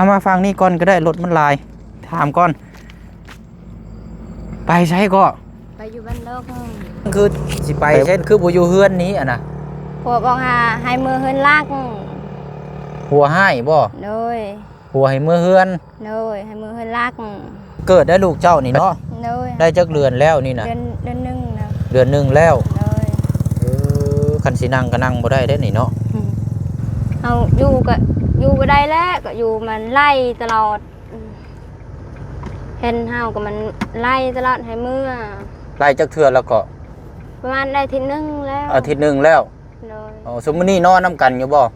າມາຝັ່ງນີ້ກ່ອນກໍໄດ້ ລົດມັນຫຼາຍ. ຖາມກ່ອນ ໄປໃສເກາະ? ໄປຢູ່ບ້ານດອກ. ຄືຊິໄປໃສ ຄືບໍ່ຢູ່ເຮືອນນີ້ຫັ້ນນະ? ຜົວບອກຫາໃຫ້ເມືອເຮືອນຫຼັກ. ຜົວຮ້າຍບໍ່? ໂດຍ. ຜົວໃຫ້ເມືອເຮືອນ? ໂດຍ ໃຫ້ເມືອເຮືອນຫຼັກ. ເກີດໄດ້ລູກເຈົ້ານີ້ເນາະ? ໂດຍ. ໄດ້ຈັກເດືອນແລ້ວນີ້ນະ? ເດືອນ ເດືອນໜຶ່ງແລ້ວ. ເດືອນໜຶ່ງແລ້ວ? ໂດຍ. ເອີ ຄັນຊິນັ່ງກໍນັ່ງບໍ່ໄດ້ເດ້ນີ້ເນາະ. ອືມ ເຮົາຢູ່ກໍຢູ່ບໍ່ໄດ້ແຫຼະ ກໍຢູ່ມັນໄລ່ຕະຫຼອດ. ອືມ ເຫັນເຮົາກໍມັນໄລ່ຕະຫຼອດໃຫ້ເມືອ. ໄລ່ຈັກເທື່ອແລ້ວເກາະ? ປະມານໄດ້ອາທິດໜຶ່ງແລ້ວ. ອາທິດໜຶ່ງແລ້ວ? ໂດຍ. ອໍ ຊຸມມື້ນີ້ນອນນຳກັນຢູ່ບໍ່?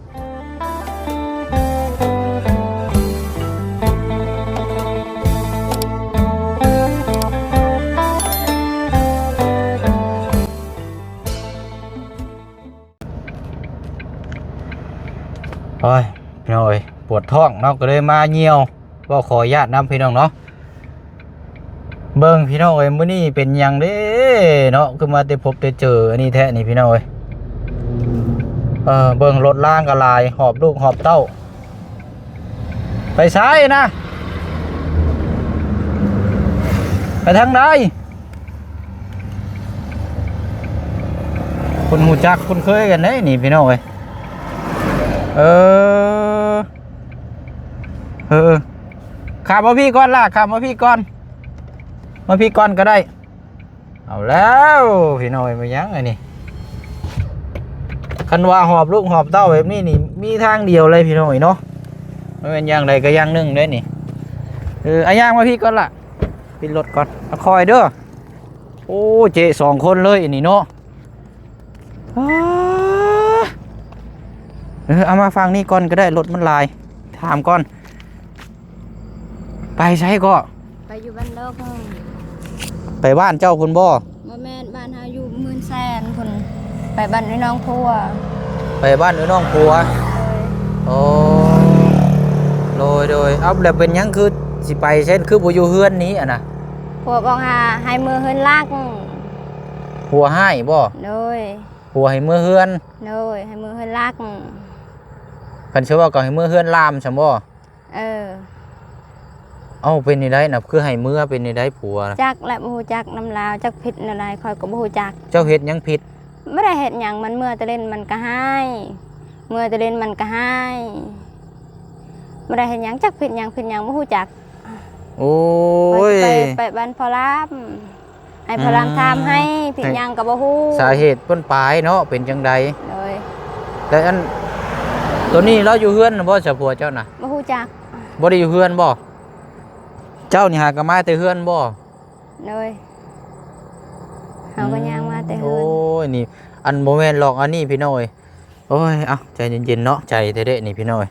ໂອ້ຍ ພີ່ນ້ອງເອີຍ ປວດທ້ອງເນາະ ກໍເລີຍມາຍ່ຽວ. ເວົ້າຂໍອະນຸຍາດນຳພີ່ນ້ອງເນາະ. ເບິ່ງພີ່ນ້ອງເອີຍ ມື້ນີ້ເປັນຫຍັງເດ້ເນາະ ຄືມາແຕ່ພົບແຕ່ເຈີອັນນີ້ແທ້ນີ້ພີ່ນ້ອງເອີຍ. ເອີ ເບິ່ງລົດລາງກໍຫຼາຍ ຫອບລູກຫອບເຕົ້າ. ໄປໃສນະ? ໄປທາງໃດ? ຄົນຮູ້ຈັກຄົນເຄີຍກັນເດ້ນີ້ພີ່ນ້ອງເອີຍ. ເອີ ເອີ ຂ້າມມາພີ້ກ່ອນລະ ຂ້າມມາພີ້ກ່ອນ ມາພີ້ກ່ອນກໍໄດ້. ເອົາແລ້ວພີ່ນ້ອງເອີຍ ແມ່ນຫຍັງອັນນີ້? ຄັນວ່າຫອບລູກຫອບເຕົ້າແບບນີ້ນີ້ ມີທາງດຽວເລີຍພີ່ນ້ອງເອີຍເນາະ. ມັນແມ່ນຢ່າງໃດກໍຢ່າງໜຶ່ງເດ້ນີ້. ເອີ ອາ ຍ່າງມາພີ້ກ່ອນລະ ປິດລົດກ່ອນ ອາ ຄ່ອຍເດີ້. ໂອ້ ເຈະສອງຄົນເລີຍອັນນີ້ເນາະ. ອາ ເອີ ເອົາມາຝັ່ງນີ້ກ່ອນກໍໄດ້ ລົດມັນຫຼາຍ. ຖາມກ່ອນ ໄປໃສເກາະ? ໄປຢູ່ບ້ານດອກ. ໄປບ້ານເຈົ້າພຸ້ນບໍ່? ບໍ່ແມ່ນ ບ້ານເຮົາຢູ່ໝື່ນແສນພຸ້ນ ໄປບ້ານນ້ອຍນ້ອງຜົວ. ໄປບ້ານນ້ອຍນ້ອງຜົວ? ໂດຍ. ໂອ້ ໂດຍໆ. ເອົາ ແລ້ວເປັນຫຍັງຄືຊິໄປເຊັ່ນ ຄືບໍ່ຢູ່ເຮືອນນີ້ຫັ້ນນະ? ຜົວບອກຫາໃຫ້ເມືອເຮືອນຫຼັກ. ຜົວຮ້າຍບໍ່? ໂດຍ. ຜົວໃຫ້ເມືອເຮືອນ? ໂດຍ ໃຫ້ເມືອເຮືອນຫຼັກ. ຄັນຊິເວົ້າກໍໃຫ້ເມືອເຮືອນລາມຊັ້ນບໍ່? ເອີ. ເອົ້າ ເປັນແນວໃດນະ ຄືໃຫ້ເມືອ ເປັນແນວໃດຜົວ? ຈັກແຫຼະ ບໍ່ຮູ້ຈັກນຳລາວ ຈັກຜິດແນວໃດ ຂ້ອຍກໍບໍ່ຮູ້ຈັກ. ເຈົ້າເຮັດຫຍັງຜິດ? ບໍ່ໄດ້ເຮັດຫຍັງ ມັນເມືອແຕ່ເລ່ນມັນກໍຮ້າຍ ເມືອແຕ່ເລ່ນມັນກໍຮ້າຍ ບໍ່ໄດ້ເຮັດຫຍັງ ຈັກຜິດຫຍັງ ຜິດຫຍັງບໍ່ຮູ້ຈັກ. ໂອ້ຍ ຂ້ອຍຊິໄປ ໄປບ້ານພໍ່ລາມ. ໃຫ້ພໍ່ລາມ ອືມ ຖາມໃຫ້ ຜິດຫຍັງກໍບໍ່ຮູ້ ສາເຫດຕົ້ນປາຍເນາະ ເປັນຈັ່ງໃດ? ໂດຍ. ແລ້ວອັນ ໂຕນີ້ລາວຢູ່ເຮືອນນະບໍ່ ຊະ ຜົວເຈົ້ານະ? ບໍ່ຮູ້ຈັກ. ບໍ່ໄດ້ຢູ່ເຮືອນບໍ່? ເຈົ້ານີ້ຫາກໍມາແຕ່ເຮືອນບໍ່? ໂດຍ. ເຮົາກໍ ອືມ ຍ່າງມາແຕ່ເຮືອນ. ໂອ້ຍ ນີ້ ອັນ ບໍ່ແມ່ນຫຼອກ ອັນນີ້ພີ່ນ້ອງເອີຍ. ໂອ້ຍ ເອົາ ໃຈເຢັນໆເນາະ ໃຈແທ້ເດ້ນີ້ພີ່ນ້ອງເອີຍ.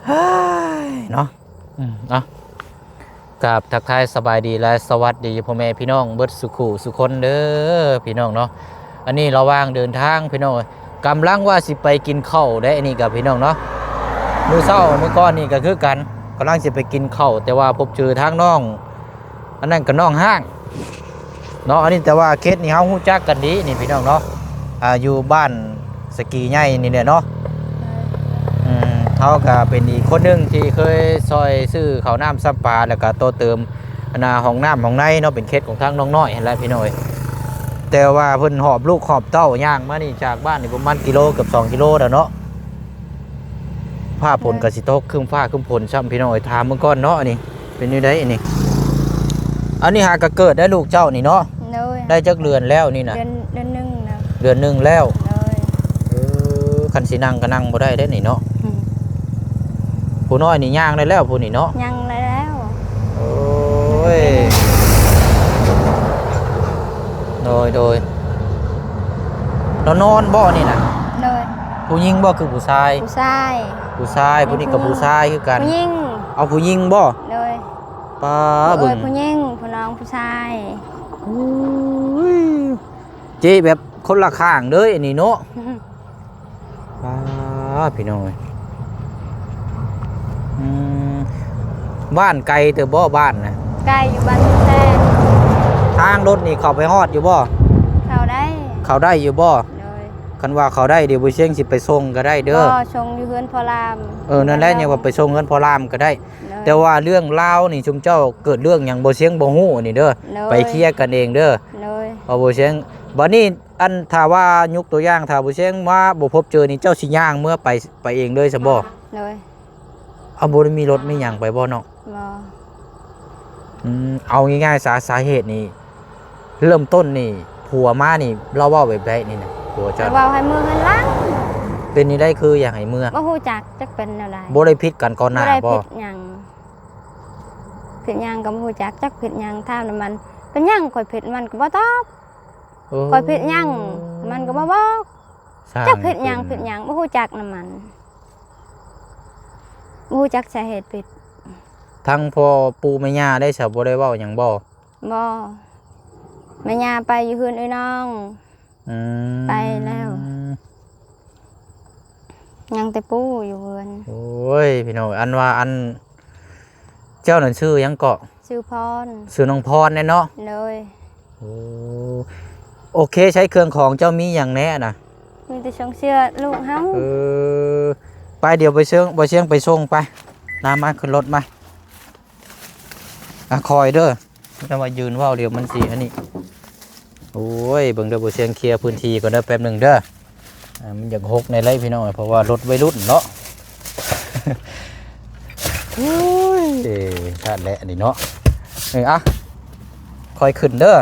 ເຮີ້ຍ ເນາະ ອືມ ເອົາ ກາບທັກທາຍສະບາຍດີ ແລະ ສະຫວັດດີພໍ່ແມ່ພີ່ນ້ອງເບິດສູ່ຄູ່ສູ່ຄົນເດີພີ່ນ້ອງເນາະ. ອັນນີ້ລະຫວ່າງເດີນທາງພີ່ນ້ອງເອີຍ ກຳລັງວ່າຊິໄປກິນເຂົ້າເດ້ ອັນນີ້ກໍພີ່ນ້ອງເນາະ. ມື້ເຊົ້າມື້ກ່ອນນີ້ກໍຄືກັນ ກຳລັງຊິໄປກິນເຂົ້າ ແຕ່ວ່າພົບເຈີທາງນ້ອງ ອັນນັ້ນກໍນ້ອງຮ້າງເນາະ. ອັນນີ້ແຕ່ວ່າເຂດນີ້ເຮົາຮູ້ຈັກກັນດີນີ້ພີ່ນ້ອງເນາະ. ອ່າ ຢູ່ບ້ານສະກີໃຫຍ່ນີ້ແຫຼະເນາະ. ອືມ ເຮົາກໍເປັນອີກຄົນໜຶ່ງທີ່ເຄີຍຊ່ອຍຊື້ເຂົ້ານ້ຳຊຳປາ ແລ້ວກໍຕໍ່ເຕີມອັນນ່າຫ້ອງນ້ຳຫ້ອງໃນເນາະ ເປັນເຂດຂອງທາງນ້ອງນ້ອຍຫັ້ນແຫຼະພີ່ນ້ອງເອີຍ. ແຕ່ວ່າເພິ່ນຫອບລູກຫອບເຕົ້າຍ່າງມານີ້ຈາກບ້ານນີ້ປະມານກິໂລ ເກືອບສອງກິໂລແລ້ວເນາະ. ຟ້າຝົນກໍຊິຕົກ ຄຶ້ມຟ້າຄຶ້ມຝົນຊ້ຳພີ່ນ້ອງເອີຍ. ຖາມເບິ່ງກ່ອນເນາະ ອັນນີ້ ເປັນແນວໃດອັນນີ້? ອັນນີ້ຫາກະເກີດໄດ້ລູກເຈົ້ານີ້ເນາະ? ໂດຍ. ໄດ້ຈັກເດືອນແລ້ວນີ້ນະ? ເດືອນ ເດືອນໜຶ່ງແລ້ວ. ເດືອນໜຶ່ງແລ້ວ? ໂດຍ. ເອີ ຄັນຊິນັ່ງກໍນັ່ງບໍ່ໄດ້ເດ້ນີ້ເນາະ. ອືມ. ຜູ້ນ້ອຍນີ້ຍ່າງໄດ້ແລ້ວ ຜູ້ນີ້ເນາະ? ຍ່າງໄດ້ແລ້ວ. ໂອ້ຍ. ໂດຍ ໂດຍ. ລາວນອນບໍ່ນີ້ນະ? ໂດຍ. ຜູ້ຍິງບໍ່ ຄືຜູ້ຊາຍ? ຜູ້ຊາຍ. ຜູ້ຊາຍ. ຜູ້ນີ້ກໍຜູ້ຊາຍຄືກັນ. ຜູ້ຍິງ. ເອົາ ຜູ້ຍິງບໍ່? ໂດຍ. ປ້າ ເບິ່ງ ຜູ້ຍິງ ຜູ້ນ້ອງຜູ້ຊາຍ. ໂອ້ຍ ເຈ້ແບບຄົນລະຂ້າງເດີອັນນີ້ເນາະ. ປ້າ ພີ່ນ້ອງເອີຍ. ອືມ ບ້ານໄກເຕີບບໍ່ ບ້ານນະ? ໄກຢູ່ ບ້ານແຊນ. ທາງລົດນີ້ເຂົ້າໄປຮອດຢູ່ບໍ່? ເຂົ້າໄດ້. ເຂົ້າໄດ້ຢູ່ບໍ່? ໂດຍ. ເ ຄັນວ່າເຂົາໄດ້ ດຽວບໍ່ຊຽງຊິໄປສົ່ງກໍໄດ້ເດີ. ບໍ່ ສົ່ງຢູ່ເຮືອນພໍ່ລາມ. ເອີ ນັ້ນແຫຼະ ຍັງວ່າໄປສົ່ງເຮືອນພໍ່ລາມກໍໄດ້. ໂດຍ. ແຕ່ວ່າເລື່ອງລາວນີ້ ຊຸມເຈົ້າເກີດເລື່ອງຫຍັງ ບໍ່ຊຽງບໍ່ຮູ້ອັນນີ້ເດີ. ໂດຍ. ໄປເຄຍກັນເອງເດີ. ໂດຍ. ເພາະບໍ່ຊຽງ ບັດນີ້ ອັນ ຖ້າວ່າຍົກຕົວຢ່າງ ຖ້າບໍ່ຊຽງມາບໍ່ພົບເຈີນີ້ ເຈົ້າຊິຍ່າງເມືອໄປ ໄປເອງເລີຍຊັ້ນບໍ່? ໂດຍ. ເອົາ ບໍ່ໄດ້ມີລົດມີຫຍັງໄປບໍ່ນ້ອງ? ບໍ່. ອືມ ເອົາງ່າຍໆ ສາ ສາເຫດນີ້ ເລີ່ມຕົ້ນນີ້ ຜົວມານີ້ ລາວເວົ້າແບບໃດນີ້ນະ ຜົວເຈົ້າ? ລາວເວົ້າໃຫ້ເມືອເຮືອນຫຼັງ. ເປັນແນວໃດ ຄືຢາກໃຫ້ເມືອ? ບໍ່ຮູ້ຈັກ ຈັກເປັນແນວໃດ. ບໍ່ໄດ້ຜິດກັນກ່ອນໜ້າບໍ່? ບໍ່ໄດ້ຜິດຫຍັງ ຜິດຫຍັງກໍບໍ່ຮູ້ຈັກ ຈັກຜິດຫຍັງ. ຖາມນຳມັນ ເປັນຫຍັງຂ້ອຍຜິດ ມັນກໍບໍ່ຕອບ. ໂອ້ ຂ້ອຍຜິດຫຍັງ ມັນກໍບໍ່ບອກ. ຊ່າງ ຈັກຜິດຫຍັງ ເປັນ ຜິດຫຍັງ ບໍ່ຮູ້ຈັກນຳມັນ ບໍ່ຮູ້ຈັກສາເຫດຜິດ. ທາງພໍ່ປູ່ແມ່ຍ່າໄດ້ສະ ບໍ່ໄດ້ເວົ້າຫຍັງບໍ່? ບໍ່ ແມ່ຍ່າໄປຢູ່ເຮືອນເອື້ອຍນ້ອງ. ອືມ ໄປແລ້ວ ຍັງແຕ່ປູ່ຢູ່ເຮືອນ. ໂອ້ຍ ພີ່ນ້ອງ ອັນວ່າ ອັນ ເຈົ້ານັ້ນຊື່ຫຍັງເກາະ? ຊື່ພອນ. ຊື່ນ້ອງພອນແນ່ເນາະ? ໂດຍ. ໂອ້ ໂອເຄ ໃຊ້ເຄື່ອງຂອງເຈົ້າມີຫຍັງແນ່ນະ? ມີແຕ່ຊົງເສື້ອລູກເຮົາ. ເອີ ໄປ ດຽວໄປເຊີງ ບໍ່ຊຽງໄປສົ່ງໄປ. ນຳມາ ຂຶ້ນລົດມາ. ອ່ະ ຄອຍເດີ ແຕ່ວ່າຢືນເວົ້າ ດຽວມັນຊິອັນນີ້. ໂອ້ຍ ເບິ່ງເດີ ບໍ່ຊຽງເຄຍພື້ນທີ່ກ່ອນເດີ ແປັບໜຶ່ງເດີ. ອ່າ ມັນຢາກຫົກແນ່ເລີຍພີ່ນ້ອງ ເພາະວ່າລົດໄວລຸ້ນເນາະ. ໂອ້ຍ ຊາດແຫຼະອັນນີ້ເນາະ. ເອີ ອ່ະ ຄ່ອຍຂຶ້ນເດີ.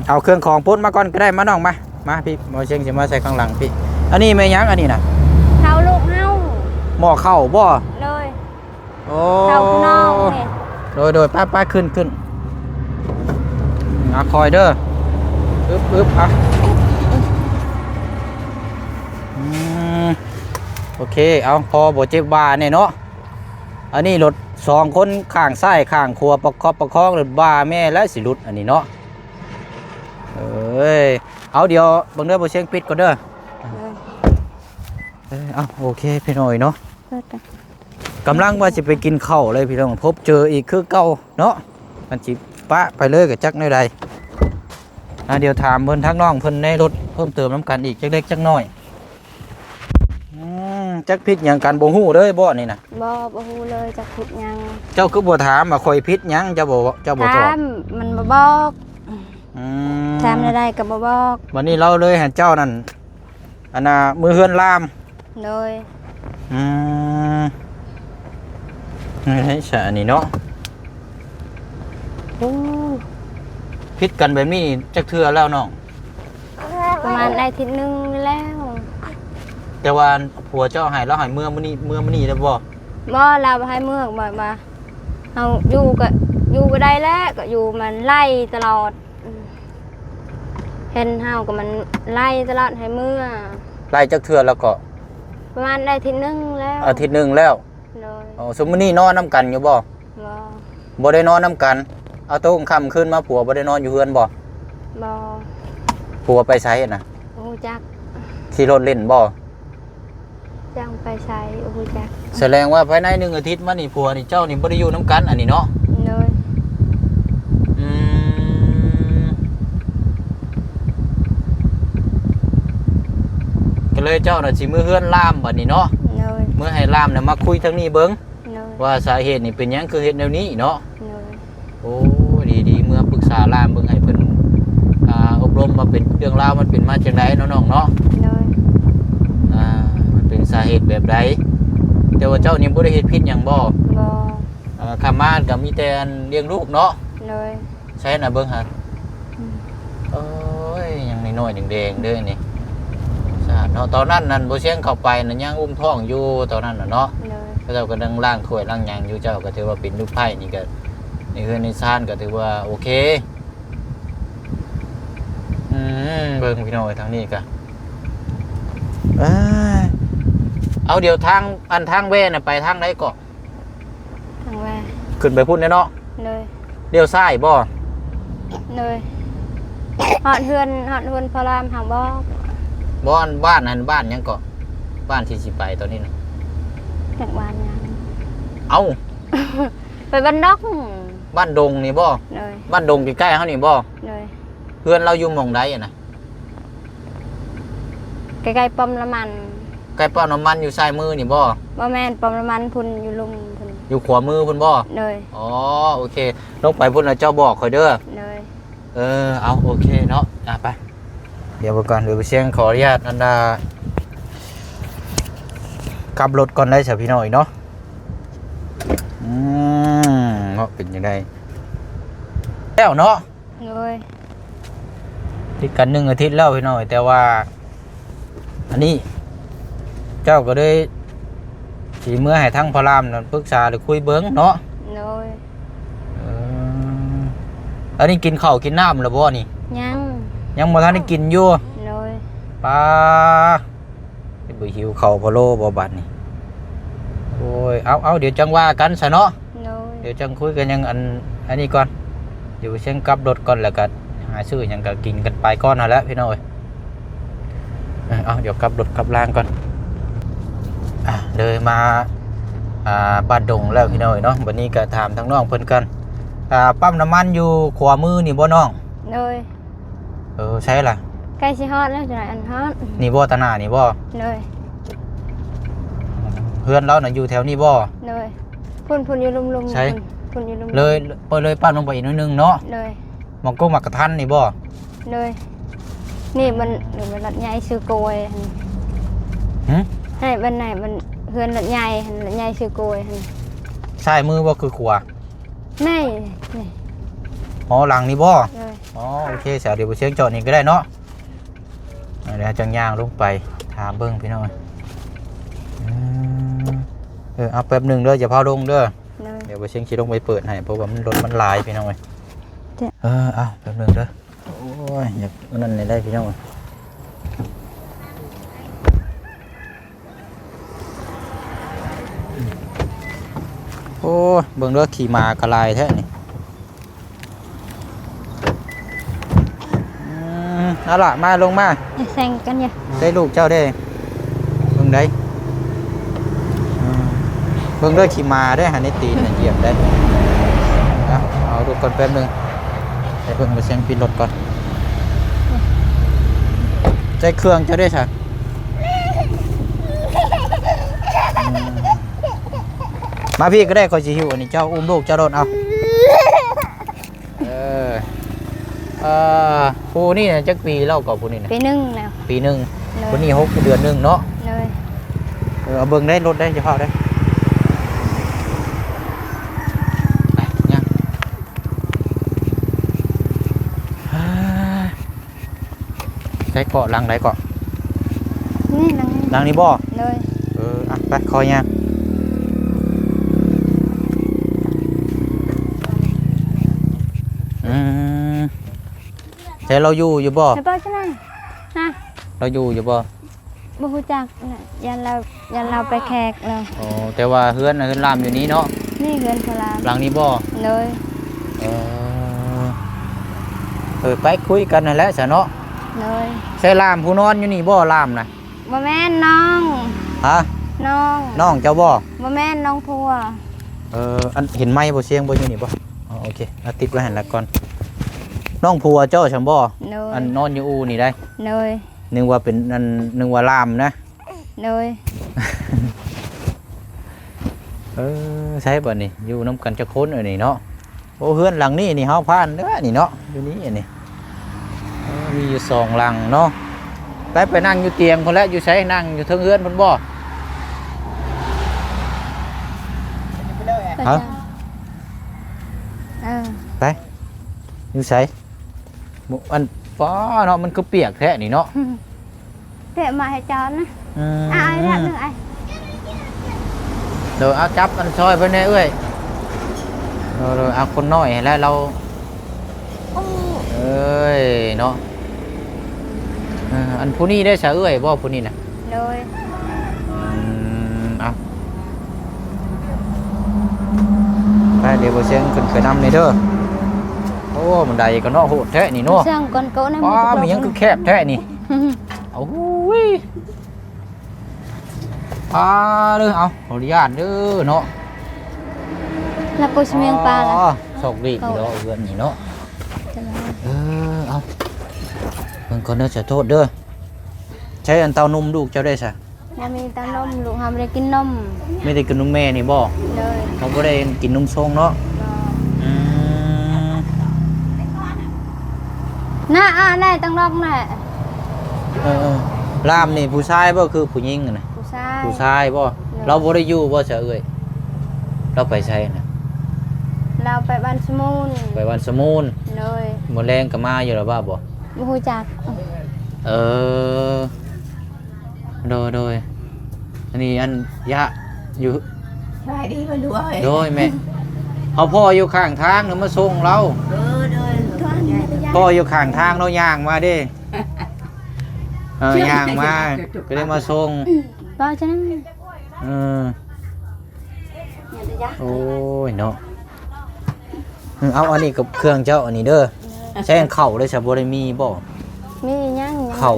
ເອົາເຄື່ອງຂອງປົດມາກ່ອນກໍໄດ້ ມານ້ອງ ມາ ມາພີ່ ໝໍຊຽງຊິມາໃສ່ຂ້າງຫຼັງພີ່. ອັນນີ້ແມ່ນຫຍັງອັນນີ້ນະ? ເຂົ້າລູກເຮົາ. ໝໍ້ເຂົ້າບໍ່? ໂດຍ. ໂອ້ ເຂົ້າຂະໜອງນີ້. ໂດຍ ໂດຍ ໄປ ໄປ ຂຶ້ນ ຂຶ້ນ. ອ່າ ຄອຍເດີ ອຶບ ອຶບ ອ່ະ ອືມ ໂອເຄ ເອົາ ພໍບໍ່ເຈັບບ່າແນ່ເນາະ. ອັນນີ້ລົດສອງຄົນ ຂ້າງຊ້າຍຂ້າງຂວາ ປະຄອບປະຄອງ ລົດບ່າແມ່ແລ້ວຊິຫຼຸດອັນນີ້ເນາະ. ເອີຍ ເອົາ ດຽວເບິ່ງເດີ ບໍ່ຊຽງປິດກ່ອນເດີ. ເອີ ເອົາ ໂອເຄ ພີ່ນ້ອງເນາະ. ກຳລັງວ່າຊິໄປກິນເຂົ້າເລີຍພີ່ນ້ອງ ພົບເຈີອີກຄືເກົ່າເນາະ. ມັນຊິປະໄປເລີຍກໍຈັກແນວໃດ. ອ່າ ດຽວຖາມເພິ່ນ ທາງນ້ອງເພິ່ນໃນລົດເພີ່ມເຕີມນຳກັນອີກຈັກເລັກຈັກນ້ອຍ. ອືມ ຈັກຜິດຫຍັງກັນ ບໍ່ຮູ້ເລີຍບໍ່ນີ້ນະ? ບໍ່ ບໍ່ຮູ້ເລີຍ ຈັກຜິດຫຍັງ. ເຈົ້າຄືບໍ່ຖາມວ່າຂ້ອຍຜິດຫຍັງ ເຈົ້າບໍ່ ເຈົ້າບໍ່ຕອບ? ຖາມ ມັນບໍ່ບອກ. ອືມ ຖາມແນວໃດກໍບໍ່ບອກ. ບັດນີ້ລາວເລີຍໃຫ້ເຈົ້ານັ້ນ ອັນນ່າ ມືເຮືອນລາມ. ໂດຍ. ອືມ ນີ້ໃສອັນນີ້ເນາະ. ໂອ້ ຜິດກັນແບບນີ້ຈັກເທື່ອແລ້ວນ້ອງ? ປະມານໄດ້ທິດໜຶ່ງນີ້ແລ້ວ. ແຕ່ວ່າຜົວເຈົ້າໃຫ້ ລາວໃຫ້ເມືອມື້ນີ້ ເມືອມື້ນີ້ໄດ້ບໍ່? ບໍ່ ລາວບໍ່ໃຫ້ເມືອ ບອກວ່າເຮົາຢູ່ກໍຢູ່ບໍ່ໄດ້ແລ້ວ ກໍຢູ່ມັນໄລ່ຕະຫຼອດ. ເຫັນເຮົາກໍມັນໄລ່ຕະຫຼອດໃຫ້ເມືອ. ໄລ່ຈັກເທື່ອແລ້ວເກາະ? ປະມານໄດ້ທິດໜຶ່ງແລ້ວ. ອາທິດໜຶ່ງແລ້ວ. ໂດຍ. ອໍ ຊຸມມື້ນີ້ນອນນຳກັນຢູ່ບໍ່? ບໍ່. ບໍ່ໄດ້ນອນນຳກັນ. ເອົາ ໂຕຄ່ຳຄືນມາຜົວບໍ່ໄດ້ນອນຢູ່ເຮືອນບໍ່? ບໍ່. ຜົວໄປໃສນະ? ບໍ່ຮູ້ຈັກ. ຂີ່ລົດຫຼິ້ນບໍ່? ຈັ່ງໄປໃສ ບໍ່ຮູ້ຈັກ. ສະແດງວ່າພາຍໃນໜຶ່ງອາທິດມານີ້ ຜົວນີ້ເຈົ້ານີ້ບໍ່ໄດ້ຢູ່ນຳກັນອັນນີ້ເນາະ? ໂດຍ. ອືມ ກໍເລີຍເຈົ້ານະຊິມືເຮືອນລາມບັດນີ້ເນາະ? ໂດຍ. ເມືອໃຫ້ລາມນະມາຄຸຍທາງນີ້ເບິ່ງ. ໂດຍ. ວ່າສາເຫດນີ້ເປັນຫຍັງຄືເຮັດແນວນີ້ເນາະ? ໂດຍ. ໂອ້ ດີໆ ເມືອປຶກສາລາມເບິ່ງ ໃຫ້ເພິ່ນ ອ່າ ອົບຮົມວ່າເປັນເລື່ອງລາວມັນເປັນມາຈັ່ງໃດເນາະນ້ອງເນາະ? ໂດຍ. ອ່າ ມັນເປັນສາເຫດແບບໃດ? ແຕ່ວ່າເຈົ້ານີ້ບໍ່ໄດ້ເຮັດຜິດຫຍັງບໍ່? ບໍ່. ເອີ ຂ້າມມາກໍມີແຕ່ອັນລ້ຽງລູກເນາະ? ໂດຍ. ໃຊ່ນະ ເບິ່ງຫາ. ອືມ. ໂອ້ຍ ຍັງນ້ອຍໆ ແດງໆ ເດ້ນີ້ ສະອາດເນາະ. ຕອນນັ້ນນັ້ນ ບໍ່ຊຽງເຂົ້າໄປນັ້ນ ຍັງອຸ້ມທ້ອງຢູ່ຕອນນັ້ນນະເນາະ? ໂດຍ. ເຂົາເຈົ້າກຳລັງລ້າງຖ້ວຍລ້າງຫຍັງຢູ່ ເຈົ້າກໍຖືວ່າເປັນລູກໃພ້ນີ້ ກໍໃນເຮືອນໃນຊານກໍຖືວ່າໂອເຄ. ອືມ ເບິ່ງພີ່ນ້ອງເອີຍ ທາງນີ້ກໍ ເອີ ເອົາ ດຽວທາງ ອັນທາງແວ່ນະ ໄປທາງໃດເກາະ? ທາງແວ່ ຂຶ້ນໄປພຸ້ນແຫຼະເນາະ? ໂດຍ. ລ້ຽວຊ້າຍບໍ່? ໂດຍ. ຮອດເຮືອນ ຮອດເຮືອນພໍ່ລາມຫາບໍ່? ບໍ່ ອັນບ້ານຫັ້ນ ບ້ານຫຍັງເກາະ? ບ້ານທີ່ຊິໄປຕອນນີ້ນະ? ຈັກບ້ານຫຍັງ? ເອົ້າ ໄປບ້ານດົງ. ບ້ານດົງນີ້ບໍ່? ໂດຍ. ບ້ານດົງໃກ້ໆ ເຮົານີ້ບໍ່? ໂດຍ. ເຮືອນລາວຢູ່ໝ່ອງໃດຫັ້ນນະ? ໃກ້ໆປ້ຳນ້ຳມັນ. ໃກ້ປ້ຳນ້ຳມັນຢູ່ຊ້າຍມືນີ້ບໍ່? ບໍ່ແມ່ນ, ປ້ຳນ້ຳມັນພຸ້ນ ຢູ່ລຸ່ມພຸ້ນ. ຢູ່ຂວາມືພຸ້ນບໍ່? ໂດຍ. ອໍ ໂອເຄ, ລົງໄປພຸ້ນແລ້ວເຈົ້າບອກຂ້ອຍເດີ. ໂດຍ. ເອີ ເອົາ ໂອເຄເນາະ. ອ່ະ ໄປ ດຽວເບິ່ງກ່ອນ, ດຽວບໍ່ຊຽງຂໍອະນຸຍາດອັນນ່າ ຂັບລົດກ່ອນໄດ້ຊະພີ່ນ້ອງເນາະ. ອືມ ເນາະ ເປັນຈັ່ງໃດ ແລ້ວເນາະ? ໂດຍ. ຕິດກັນໜຶ່ງອາທິດແລ້ວພີ່ນ້ອງ, ແຕ່ວ່າອັນນີ້ເຈົ້າກໍເລີຍຊິເມືອໃຫ້ທາງພໍ່ລາມນັ້ນປຶກສາ ຫຼື ຄຸຍເບິ່ງເນາະ? ໂດຍ. ເອີ ອັນນີ້ກິນເຂົ້າກິນນ້ຳແລ້ວບໍ່ນີ້? ຍັງ. ຍັງບໍ່ທັນໄດ້ກິນຢູ່? ໂດຍ. ປາ ຊິບໍ່ຫິວເຂົ້າພະໂລ້ບໍ່ບາດນີ້? ໂອ້ຍ ເອົາໆ ດຽວຈັ່ງວ່າກັນຊະເນາະ. ໂດຍ. ດຽວຈັ່ງຄຸຍກັນຫຍັງ ອັນ ອັນນີ້ກ່ອນ, ດຽວເຊງກັບລົດກ່ອນ ແລ້ວກໍຫາຊື້ຫຍັງກໍກິນກັນໄປກ່ອນຫັ້ນແຫຼະພີ່ນ້ອງເອີຍ. ເອີ ເອົາ ດຽວກັບລົດກັບລາງກ່ອນ. ອ່ະ ເລີຍມາ ອ່າ ບ້ານດົງແລ້ວພີ່ນ້ອງເອີຍເນາະ. ບັດນີ້ກໍຖາມທາງນ້ອງເພິ່ນກ່ອນ. ອ່າ ປ້ຳນ້ຳມັນຢູ່ຂວາມືນີ້ບໍ່ນ້ອງ? ໂດຍ. ເອີ ໃສລະ? ໃກ້ຊິຮອດແລ້ວ ຈັກໜ້ອຍອັນຮອດ. ນີ້ບໍ່ ຕາໜ້ານີ້ບໍ່? ໂດຍ. ເຮືອນລາວນະຢູ່ແຖວນີ້ບໍ່? ໂດຍ. ພຸ້ນ ພຸ້ນຢູ່ລຸ່ມໆ ໃສ? ພຸ້ນ ພຸ້ນຢູ່ລຸ່ມ ເລີຍ ເປີດເລີຍປ້ຳລົງໄປອີກໜ້ອຍໜຶ່ງເນາະ? ໂດຍ. ໝາກກົກໝາກກະທັນນີ້ບໍ່? ໂດຍ. ນີ້ມັນ ນີ້ມັນລັດໃຫຍ່ຊື່ກວຍຫັ້ນ. ຫຶ? ໃຫ້ມັນ ໃຫ້ມັນ ເຮືອນລັດໃຫຍ່ຫັ້ນ ລັດໃຫຍ່ຊື່ກວຍຫັ້ນ. ຊ້າຍມືບໍ່ຄືຂວາ? ນີ້ ນີ້. ອໍ ຫຼັງນີ້ບໍ່? ໂດຍ. ອໍ ໂອເຄ ສາວ ດຽວບໍ່ຊຽງຈອດນີ້ກໍໄດ້ເນາະ. ອ່າ ດຽວຈັ່ງຍ່າງລົງໄປຖາມເບິ່ງພີ່ນ້ອງ. ອືມ ເອີ ເອົາແປັບໜຶ່ງເດີ ຢ່າພາວລົງເດີ. ໂດຍ. ດຽວບໍ່ຊຽງຊິລົງໄປເປີດໃຫ້ ເພາະວ່າມັນ ລົດມັນຫຼາຍພີ່ນ້ອງເອີຍ. ເອີ ເອົາແປັບໜຶ່ງເດີ. ໂອ້ຍ ຢາກອັນນັ້ນແດ່ໄດ໋ພີ່ນ້ອງ. ໂອ້ຍ ເບິ່ງເດີ ຂີ້ໝາກະຫຼາຍແທ້ນີ້. ອືມ ເອົາລະ ມາ ລົງມາ. ແຊງກັນຢູ່. ໄດ້ລູກເຈົ້າເດ້. ເບິ່ງໄດ໋. ອືມ ເບິ່ງເດີ ຂີ້ໝາເດ້ ໃນຕີນນ່ະຢຽບໄດ້. ເອົາ ເອົາລູກກ່ອນແປັບໜຶ່ງ. ໃຫ້ເບິ່ງ ໄປແຊງປິດລົດກ່ອນ. ໃສ່ເຄື່ອງເຈົ້າເດ້ຊະ. ອືມ ມາພີ້ກໍໄດ້ ຂ້ອຍຊິຫິ້ວອັນນີ້ ເຈົ້າອຸ້ມລູກເຈົ້າໂລດ ເອົາ. ເອີ ເອີ ຜູ້ນີ້ນະຈັກປີແລ້ວກໍຜູ້ນີ້ນະ? ປີໜຶ່ງແລ້ວ. ປີໜຶ່ງ. ໂດຍ. ຜູ້ນີ້ຫົກເດືອນໜຶ່ງເນາະ? ໂດຍ. ເອີ ເອົາເບິ່ງໄດ້ລົດໄດ້ ຢ່າຟ້າວໄດ້. ໄປ ຍ່າງ. ໃສ່ເກາະຫຼັງໃດເກາະ? ນີ້ຫຼັງນີ້. ຫຼັງນີ້ບໍ່? ໂດຍ. ເອີ ອ່ະ ໄປ ຄ່ອຍຍ່າງ. ອືມ ໃສ່ລາວຢູ່ ຢູ່ບໍ່? ໃສ່ເປີດຊະນະ ຮະ? ລາວຢູ່ ຢູ່ບໍ່? ບໍ່ຮູ້ຈັກນະ ຢ້ານລາວ ຢ້ານລາວໄປແຂກແລ້ວ. ອໍ ແຕ່ວ່າເຮືອນນະ ເຮືອນລາມຢູ່ນີ້ເນາະ? ນີ້ເຮືອນພໍ່ລາມ. ຫຼັງນີ້ບໍ່? ໂດຍ. ເອີ ເອີ ໄປຄຸຍກັນຫັ້ນແຫຼະຊະເນາະ. ໂດຍ. ໃສ່ລາມຜູ້ນອນຢູ່ນີ້ບໍ່ ລາມນະ? ບໍ່ແມ່ນ ນ້ອງ. ຮະ? ນ້ອງ. ນ້ອງເຈົ້າບໍ່? ບໍ່ແມ່ນ ນ້ອງຜົວ. ເອີ ອັນ ເຫັນໄມບໍ່ ສຽງບໍ່ຢູ່ນີ້ບໍ່? ອໍ ໂອເຄ ເອົາຕິດໄວ້ຫັ້ນລະກ່ອນ. ນ້ອງຜົວເຈົ້າຊັ້ນບໍ່? ໂດຍ. ອັນນອນຢູ່ອູ່ນີ້ໄດ໋. ໂດຍ. ນຶກວ່າເປັນ ອັນ ນຶກວ່າລາມນະ. ໂດຍ. ເອີ ໃຊ່ບັດນີ້ ຢູ່ນຳກັນຈັກຄົນອັນນີ້ເນາະ? ໂອ້ ເຮືອນຫຼັງນີ້ນີ້ເຮົາຜ່ານເດີນີ້ເນາະ ຢູ່ນີ້ອັນນີ້. ເອີ ມີຢູ່ສອງຫຼັງເນາະ. ໄປ ໄປນັ່ງຢູ່ຕຽງພຸ້ນແຫຼະ. ຢູ່ໃສ? ນັ່ງຢູ່ເທິງເຮືອນພຸ້ນບໍ່? ຮະ? ເອີ ໄປ ຢູ່ໃສ? ບໍ່ ອັນ ປ້າເນາະ ມັນຄືປຽກແທ້ນີ້ເນາະ. ເຕະມາໃຫ້ຈອນນະ. ອືມ ອ່າ ເອົາອີກແຖບໜຶ່ງໄອ້. ໂດຍ ເອົາຈັບອັນຊອຍເພິ່ນແດ່ເອື້ອຍ. ໂດຍ ໂດຍ ເອົາຄົນນ້ອຍໃຫ້ແລ້ວລາວ. ໂອ້ ເອີຍເນາະ. ເອີ ອັນຜູ້ນີ້ໄດ້ສະເອື້ອຍບໍ່ ຜູ້ນີ້ນະ? ໂດຍ. ອືມ ເອົາ ໄປ ດຽວບໍ່ເຊງຂຶ້ນໄປນຳນີ້ເດີ. ໂອ້ ບັນໄດກໍເນາະ ໂຫດແທ້ນີ້ເນາະ. ສ້າງກ່ອນເຂົານະ. ອ້າ ມີຫຍັງຄືແຄບແທ້ນີ້? ເອົາ ຫຸ້ຍ ອ່າ ເດີ ເອົາ ຂໍອະນຸຍາດເດີເນາະ. ແລ້ວກໍຊິມຽງປາລະ. ອໍ ໂຊກດີເນາະ ເຮືອນນີ້ເນາະ. ເອີ ເອົາ ເບິ່ງກ່ອນເດີ ຂໍໂທດເດີ. ໃຊ້ອັນເຕົ້ານົມລູກເຈົ້າໄດ້ຊະ? ບໍ່ມີເຕົ້ານົມ ລູກເຮົາບໍ່ໄດ້ກິນນົມ. ມີແຕ່ກິນນົມແມ່ນີ້ບໍ່? ໂດຍ. ເຮົາບໍ່ໄດ້ກິນນົມຊົງເນາະ? ບໍ່. ອືມ ນະ ອາ ໄດ້ຕັ້ງນອກແຫຼະ. ເອີໆ ຫຼານນີ້ຜູ້ຊາຍບໍ່ ຄືຜູ້ຍິງຫັ້ນນະ? ຜູ້ຊາຍ. ຜູ້ຊາຍບໍ່? ໂດຍ. ລາວບໍ່ໄດ້ຢູ່ບໍ່ຊະເອື້ອຍ? ລາວໄປໃສນະ? ລາວໄປບ້ານສະມູນ. ໄປບ້ານສະມູນ? ໂດຍ. ມື້ແລງກໍມາຢູ່ລະວ່າບໍ່? ບໍ່ຮູ້ຈັກ. ເອີ ໂດຍໆ ອັນນີ້ອັນຍະຢູ່. ສະບາຍດີບໍ່ລູກເອີຍ? ໂດຍແມ່. ເຮົາພໍ້ຢູ່ຂ້າງທາງນະ ມາສົ່ງລາວ. ເອີ ໂດຍ. ພໍ້ຢູ່ຂ້າງທາງເນາະ ຍ່າງມາເດ້. ເອີ ຍ່າງມາ ກໍເລີຍມາສົ່ງ. ບໍ່ ຈັ່ງນັ້ນ. ເອີ ໂອ້ຍເນາະ. ເອົາ ອັນນີ້ກັບເຄື່ອງເຈົ້າອັນນີ້ເດີ. ແຊງເຂົ້າເລີຍຊະ ບໍ່ໄດ້ມີບໍ່? ມີຫຍັງ ເຂົ້າ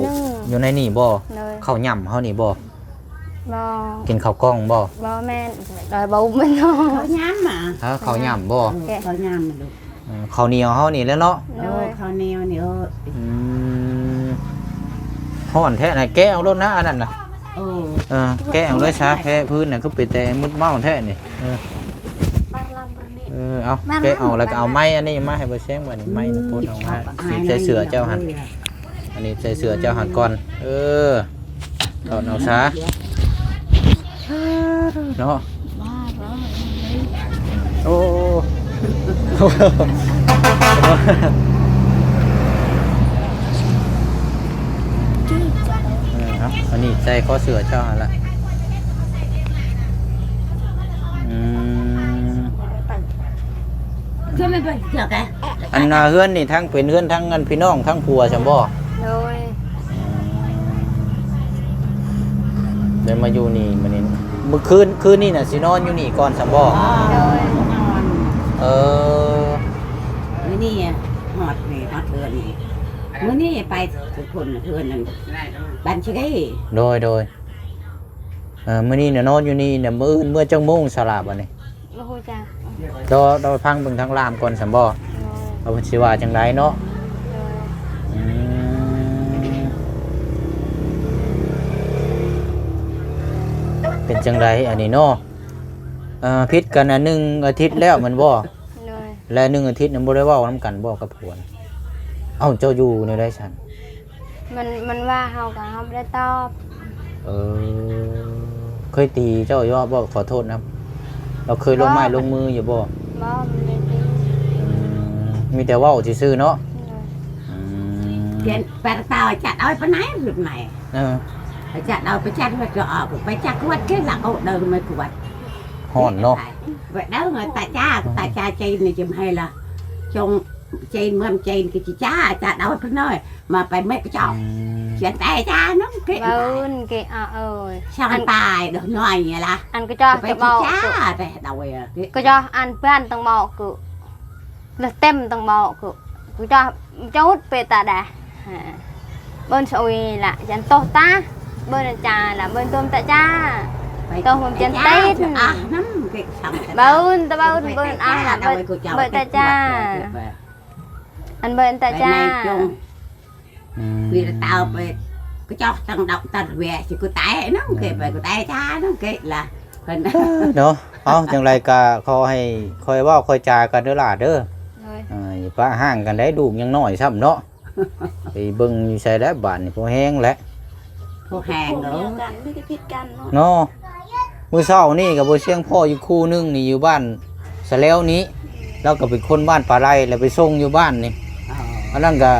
ຢູ່ໃນນີ້ບໍ່? ໂດຍ. ເຂົ້າຫຍ້ຳເຮົານີ້ບໍ່? ບໍ່. ກິນເຂົ້າກ່ອງບໍ່? ບໍ່ແມ່ນ ໂດຍ ບໍ່ແມ່ນ ເຂົ້າຫຍ້ຳ. ຮະ ເຂົ້າຫຍ້ຳບໍ່? ເອີ ເຂົ້າຫຍ້ຳລູກ. ເອີ ເຂົ້າໜຽວເຮົານີ້ແຫຼະເນາະ. ໂດຍ. ເອີ ເຂົ້າໜຽວນີ້. ເອີ ອືມ ຮ້ອນແທ້ນະ ແກະເອົາໂລດນະ ອັນນັ້ນນະ. ເອີ ເອີ ແກະເອົາເລີຍຊະ ແພພື້ນນະ ຄືເປັນແຕ່ມຶດເມົາແທ້ນີ້. ເອີ ເອີ ເອົາ ແກະເອົາ ແລ້ວກໍເອົາໄມ້ອັນນີ້ມາໃຫ້ບໍ່ແຊງ. ບັດນີ້ໄມ້ນະ ໂພດອອກມາ ສີໃສ່ເສື້ອເຈົ້າຫັ້ນ. ອັນນີ້ໃສ່ເສື້ອເຈົ້າຫັ້ນກ່ອນ. ເອີ ຖອດອອກຊະເນາະ. ໂອ້ ເອີ ເອົາ ອັນນີ້ໃສ່ຄໍເສື້ອເຈົ້າຫັ້ນລະ. ອືມ ອັນນ່າ ເຮືອນນີ້ທັງເປັນເຮືອນທັງອັນພີ່ນ້ອງທັງຜົວຊັ້ນບໍ່? ໂດຍ. ໄດ້ມາຢູ່ນີ້ມື້ນີ້ ມື້ຄືນ ຄືນນີ້ນະຊິນອນຢູ່ນີ້ກ່ອນຊັ້ນບໍ່? ໂດຍ. ເອີ ມື້ນີ້ຮອດນີ້ ຮອດເຮືອນນີ້ ມື້ນີ້ໄປພຸ້ນເຮືອນນັ້ນ ບ້ານຊິໄດ້. ໂດຍ ໂດຍ. ເອີ ມື້ນີ້ນະນອນຢູ່ນີ້ນະ ມື້ອື່ນເມືອຈັກໂມງສະຫຼາບອັນນີ້? ບໍ່ຮູ້ຈັກ. ລໍ ລໍຟັງເບິ່ງທາງລ່າມກ່ອນຊັ້ນບໍ່? ໂດຍ. ວ່າເພິ່ນຊິວ່າຈັ່ງໃດເນາະ? ໂດຍ. ອືມ ເປັນຈັ່ງໃດອັນນີ້ເນາະ? ເອີ ຜິດກັນອັນໜຶ່ງອາທິດແລ້ວແມ່ນບໍ່? ໂດຍ. ແລະ ໜຶ່ງອາທິດນັ້ນບໍ່ໄດ້ເວົ້ານຳກັນບໍ່ກັບຜົວ? ເອົ້າ ເຈົ້າຢູ່ແນວໃດຊັ້ນ? ມັນ ມັນວ່າເຮົາກໍເຮົາບໍ່ໄດ້ຕອບ. ເອີ ເຄີຍຕີເຈົ້າຢູ່ບໍ່? ຂໍໂທດນຳ. ລາວເຄີຍລົງໄມ້ລົງມືຢູ່ບໍ່? ບໍ່ ບໍ່ໄດ້ຕີ. ອືມ ມີແຕ່ເວົ້າຊື່ໆເນາະ. ໂດຍ. ອືມ ເປັນແປດເຕົ້າຈັດເອົາໄປໄໝ? ເອີ ໄປຈັດເອົາ ໄປຈັດແລ້ວກໍອອກ ໄປຈັດກວດຄືລະ ເອົາເດີນມາກວດ. ຮ້ອນເນາະ. ໄປເດີນຕາຈ້າ ຕາຈ້າເຈນນີ້ຈະໃຫ້ລະ ຈົ່ງເຈນເມືອງເຈນກໍຈິຈ້າ ຈັດເອົາໄປໜ້ອຍ ມາໄປແມ່ກະຈອກ. ອືມ ຈຽນແຕ່ຈ້ານຳເກະ ເບິ່ງເກະອາເອີຍ ຊ່າງຕາຍດອກນ້ອຍນີ້ລະ ອັນກະຈອກຈະບອກ ແຕ່ດອຍ ກະຈອກອັນເພື່ອນຕັງໝໍກຶ ລະເຕັມຕັງໝໍກຶ ກະຈອກຈົດເປຕາແດ ເບິ່ງຊະອຸຍລະ ຈັນໂຕຕາ ເບິ່ງຈາລະ ເບິ່ງຕົມຕາຈາ ໂຕໂຮມຈັນຕິນ ອານຳເກະ ເບິ່ງຕະເບິ່ງ ເບິ່ງອາລະ ເບິ່ງຕາຈາ ອັນເບິ່ງຕາຈາ. ອືມ ກະຈອກຕັງດອກຕັດແວຊິກູແຕນຳເກະ ໄປກູແຕຈານຳເກະລະ ເພິ່ນເນາະ. ເອົາ ຈັ່ງໃດກະຂໍໃຫ້ຄ່ອຍເວົ້າຄ່ອຍຈາກັນເດີຫຼ້າເດີ. ໂດຍ. ເອີ ຢ່າປະຮ້າງກັນໄດ໋ ລູກຍັງນ້ອຍຊ້ຳເນາະ. ໄປເບິ່ງຢູ່ໃສແລ້ວບາດນີ້ ພໍແຮງແລ້ວ ພໍແຮງເນາະ ມີແຕ່ຜິດກັນເນາະ ເນາະ. ມື້ເຊົ້ານີ້ກໍບໍ່ຊຽງພໍ້ຢູ່ຄູ່ໜຶ່ງນີ້ ຢູ່ບ້ານສະແລວນີ້ ລາວກໍເປັນຄົນບ້ານປາໄລ ແລ້ວໄປສົ່ງຢູ່ບ້ານນີ້. ອໍ ອັນນັ້ນກໍ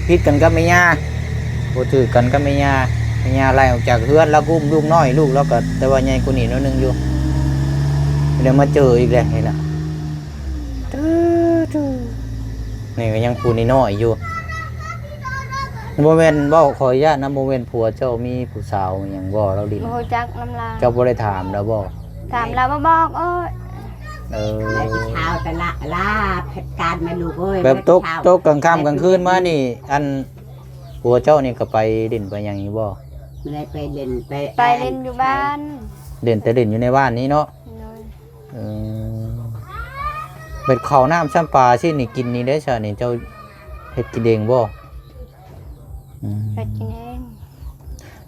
ຜິດກັນກັບແມ່ຍ່າ ບໍ່ຖືກກັນກັບແມ່ຍ່າ ແມ່ຍ່າໄລ່ອອກຈາກເຮືອນ ລາວກໍອຸ້ມລູກນ້ອຍ ລູກລາວກໍແຕ່ວ່າໃຫຍ່ກວ່ານີ້ໜ້ອຍໜຶ່ງຢູ່ ແລ້ວມາເຈີອີກແລ້ວນີ້ນະ. ນີ້ກໍຍັງຜູ້ນ້ອຍໆຢູ່. ບໍ່ແມ່ນເວົ້າ ຂໍອະນຸຍາດນະ ບໍ່ແມ່ນຜົວເຈົ້າມີຜູ້ສາວຫຍັງບໍ່? ລາວຫຼິ້ນ ບໍ່ຮູ້ຈັກນຳລາວ. ເຈົ້າບໍ່ໄດ້ຖາມລາວບໍ່? ຖາມລາວບໍ່ບອກ. ໂອ້ຍ ເອີ ແລ້ວຊິຖາມແຕ່ລາ ລາເຮັດການແມ່ລູກເອີຍ. ແບບຕົກ ຕົກກາງຄ່ຳກາງຄືນມານີ້ ອັນ ຜົວເຈົ້ານີ້ກໍໄປຫຼິ້ນໄປຫຍັງຢູ່ບໍ່? ບໍ່ໄດ້ໄປຫຼິ້ນ ໄປ ໄປຫຼິ້ນຢູ່ບ້ານ ຫຼິ້ນແຕ່ຫຼິ້ນຢູ່ໃນບ້ານນີ້ເນາະ. ໂດຍ. ເອີ ເບັດເຂົ້ານ້ຳຊ້ຳປາຊີ້ນີ້ ກິນນີ້ໄດ້ຊະນີ້ ເຈົ້າເຮັດກິນເອງບໍ່? ອືມ ເຮັດກິນເອງ.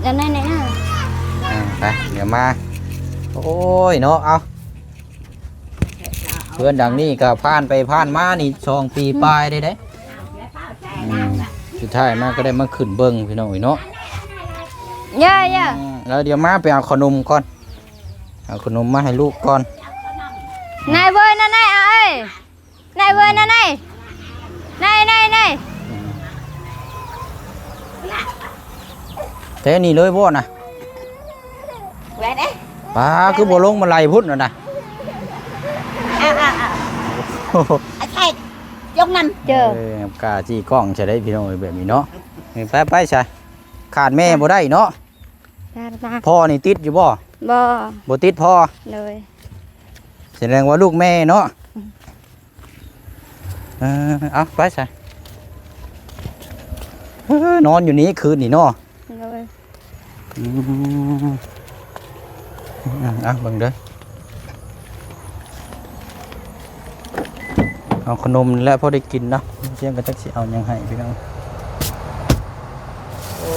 ແລ້ວໃນໆ ເອີ ອ່າ ໄປ ດຽວມາ. ໂອ້ຍເນາະ ເອົາ ເຮືອນຫຼັງນີ້ກໍຜ່ານໄປຜ່ານມານີ້ສອງປີປາຍໄດ້ເດ້. ອືມ ສຸດທ້າຍມາກໍໄດ້ມາຂຶ້ນເບິ່ງພີ່ນ້ອງເອີຍເນາະ. ເຢ້ໆ ອືມ ແລ້ວດຽວມາໄປເອົາຂະໜົມກ່ອນ ເອົາຂະໜົມມາໃຫ້ລູກກ່ອນ. ນາຍເວີຍ ນາຍ ນາຍ ເອົາເອີຍ ນາຍເວີຍ ນາຍ ນາຍ ນາຍ ນາຍ ນາຍ. ແຕ່ນີ້ເລີຍບໍ່ນະ? ແວ່ເດ້ ປ້າ ຄືບໍ່ລົງມາໄລ່ພຸ້ນນະ? ເອົາ ເອົາ ເອົາ ໂອ້ໂຫ ໄອ້ແຂກ ຍົກນຳ. ເຈີ ເອີ ກ້າຈີ້ກ້ອງຊະໄດ໋ພີ່ນ້ອງເອີຍ ແບບນີ້ເນາະ. ເອີ ໄປ ໄປຊະ ຂາດແມ່ບໍ່ໄດ້ເນາະ. ຂາດມາ ພໍ່ນີ້ຕິດຢູ່ບໍ່? ບໍ່ ບໍ່ຕິດພໍ່. ໂດຍ ສະແດງວ່າລູກແມ່ເນາະ. ອືມ ເອີ ເອົາ ໄປຊະ ເອີ ນອນຢູ່ນີ້ຄືນນີ້ເນາະ. ໂດຍ ອືມ ເອົາ ເບິ່ງເດີ ເອົາຂະໜົມແຫຼະ ພໍໄດ້ກິນເນາະ. ສຽງກໍຈັກຊິເອົາຫຍັງໃຫ້ພີ່ນ້ອງ. ໂອ້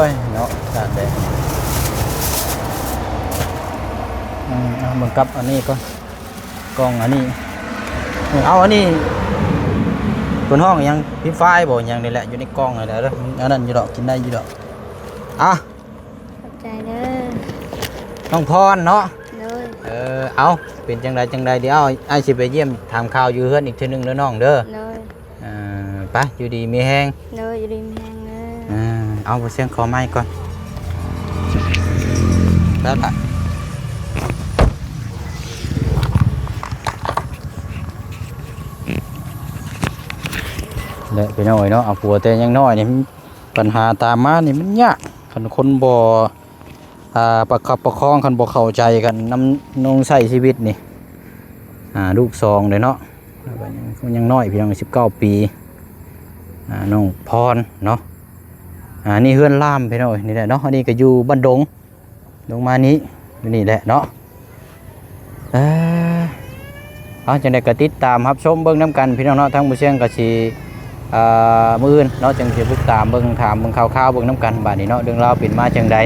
ຍເນາະ ຕາກແດດ. ອືມ ເອົາເບິ່ງກັບອັນນີ້ກ່ອນ ກ່ອງອັນນີ້. ເອົາອັນນີ້ ເພິ່ນຮ້ອງຫຍັງ ຟຣີຟາຍບໍ່ຫຍັງນີ້ແຫຼະ ຢູ່ໃນກ່ອງຫັ້ນແຫຼະເດີ. ອັນນັ້ນຢູ່ດອກ ກິນໄດ້ຢູ່ດອກ. ເອົາ ຂອບໃຈເດີ ນ້ອງພອນເນາະ. ໂດຍ ເອີ ເອົາ ເປັນຈັ່ງໃດຈັ່ງໃດ ດຽວອ້າຍຊິໄປຢ້ຽມຖາມຂ່າວຢູ່ເຮືອນອີກເທື່ອໜຶ່ງເດີນ້ອງເດີ. ໂດຍ ເອີ ໄປ ຢູ່ດີມີແຮງ. ໂດຍ ຢູ່ດີມີແຮງເດີ. ເອີ ເອົາ ບໍ່ສຽງຂໍໄມ້ກ່ອນ ແລ້ວລະ ແລະ ພີ່ນ້ອງເອີຍເນາະ ເອົາຜົວແຕ່ຍັງນ້ອຍນີ້ ບັນຫາຕາມມານີ້ມັນຍາກ ຄັນຄົນບໍ່ ອ່າ ປະຄັບປະຄອງ ຄັນບໍ່ເຂົ້າໃຈກັນນຳ ນຳໃຊ້ຊີວິດນີ້. ອ່າ ລູກສອງເດ້ເນາະ ຍັງ ຍັງນ້ອຍພີ່ນ້ອງ ສິບເກົ້າປີ. ອ່າ ນ້ອງພອນເນາະ. ອ່າ ນີ້ເຮືອນລາມພີ່ນ້ອງເອີຍ ນີ້ແຫຼະເນາະ. ອັນນີ້ກໍຢູ່ບ້ານດົງ ລົງມານີ້ ຢູ່ນີ້ແຫຼະເນາະ. ເອີ ເອົາ ຈັ່ງໃດກໍຕິດຕາມຮັບຊົມເບິ່ງນຳກັນພີ່ນ້ອງເນາະ. ທາງບໍ່ສຽງກໍຊິ ເອີ ມື້ອື່ນເນາະ ຈຶ່ງຊິຕິດຕາມເບິ່ງ ຖາມເບິ່ງຂ່າວໆ ເບິ່ງນຳກັນບາດນີ້ເນາະ ເລື່ອງລາວເປັນມາຈັ່ງໃດ.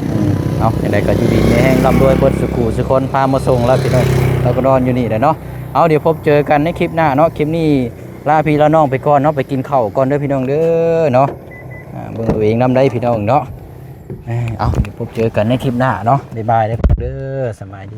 ອືມ ເອົາ ຈັ່ງໃດກໍຢູ່ດີມີແຮງ ລ່ຳລວຍເບິດສູ່ຄູ່ສູ່ຄົນ. ພາມາສົ່ງແລ້ວພີ່ນ້ອງ ລາວກໍນອນຢູ່ນີ້ແຫຼະເນາະ. ເອົາ ດຽວພົບເຈີກັນໃນຄລິບໜ້າເນາະ. ຄລິບນີ້ລາພີ່ລານ້ອງໄປກ່ອນເນາະ ໄປກິນເຂົ້າກ່ອນເດີພີ່ນ້ອງເດີເນາະ. ອ່າ ເບິ່ງເອົາເອງນຳໄດ໋ພີ່ນ້ອງເນາະ. ເອີ ເອົາ ດຽວພົບເຈີກັນໃນຄລິບໜ້າເນາະ. ບາຍບາຍເດີພີ່ນ້ອງເດີ. ເອີ ສະບາຍດີ.